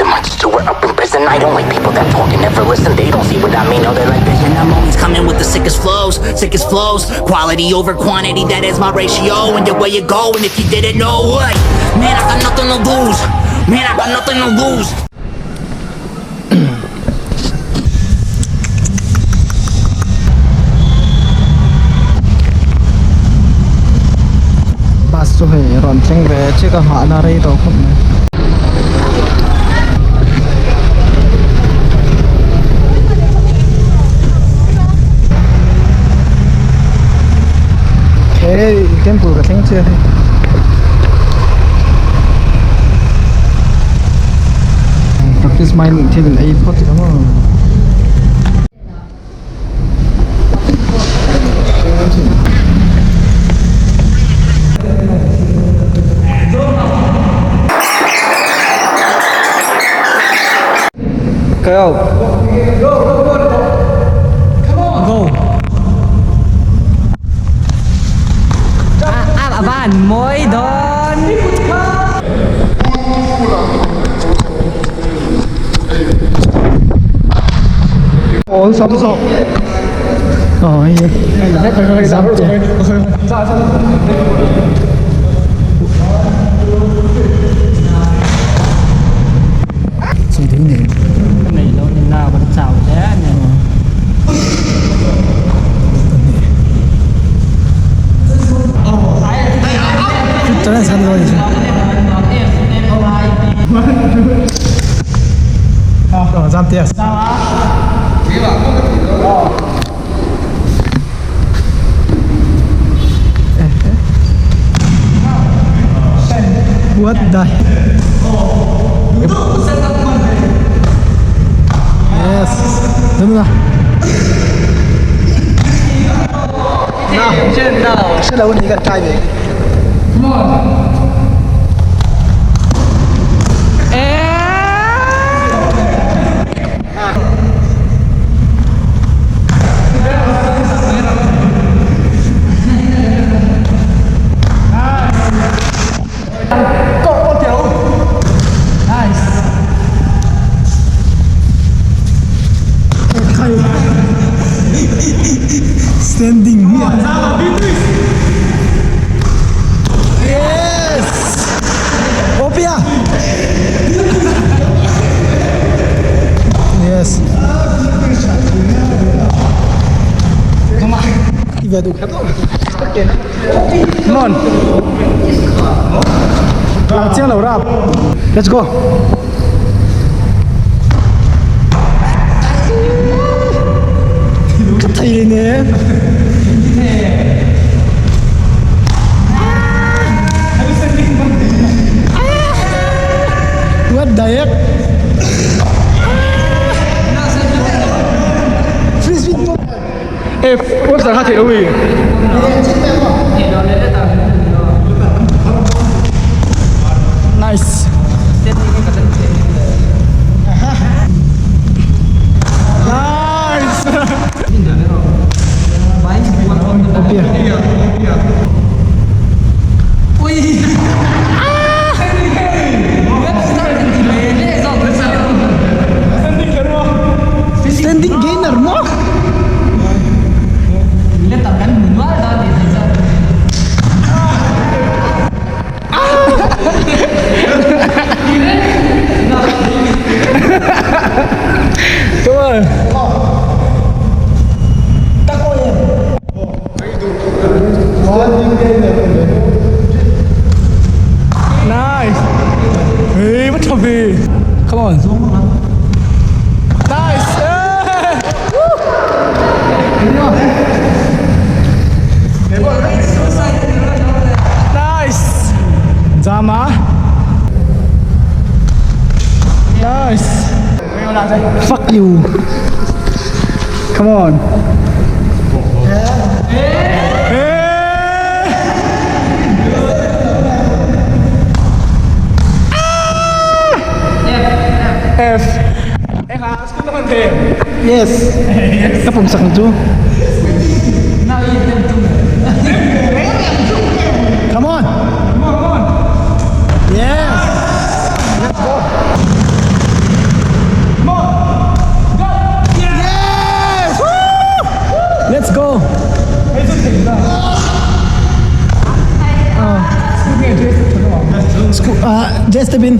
Months to we're up in prison. I don't like people that talk and never listen. They don't see what I mean, no, they like vision. I'm always coming with the sickest flows, sickest flows. Quality over quantity, that is my ratio. And the way you go, and if you didn't know, what? Man, I got nothing to lose. Man, I got nothing to lose. Bus chu hei rawn thleng ve chiah ka nghahna rei tawh khawp mai. He temple ka thleng chiah hei. Practice mind thil in ei phawt ang aw. Go. Go, go, go, go. Come on. Go. A van mawi dawn. All sam zawk. Aw hei zam te. Chungthu nei. Ka nei lo ni na kan chau hle a ni. What the Yes. Đúng rồi. Sẽ là ni kan try ve. Standing here. Yes! Opia! Yes. Come on. Come on. Chiang lo rap. Let's go. Ka thei ne. What the heck? Frisbee mo. Eh, website kha thei lo wi. Nice. Nice. Opia. Standing gainer mo. Come on. Nice. Hey, what a be. Come on. Nice. Hey. Nice. Zama. Nice. Fuck you. Come on. Hey. F. Yes. Ka pum sak chu. Come on. Come on. Yes. Let's go. Step in.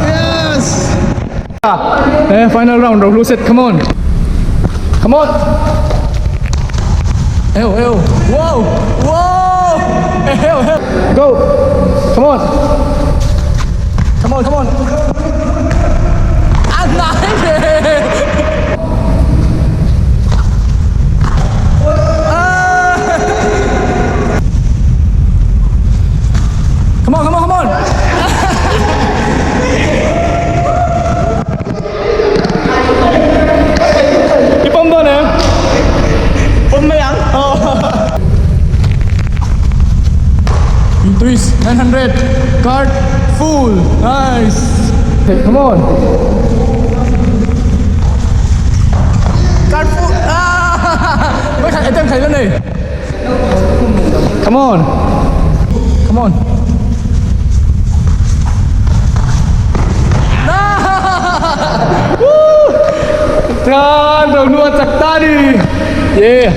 Yes. Eh, final round, Rohlu set, come on. Come on. Eo, eo. Wow. Wow. Eo, eo. Go. Come on. Come on, come on. Ah, nice. Come on, come on, come on. I pawm dawn em? Pawm mai ang. Twist 900 card full. Nice. Okay, come on. Card full. Ah! Mấy thằng item thầy lên này. Come on. Come on. Woo! Tran đầu đua chặt ta đi. Yeah.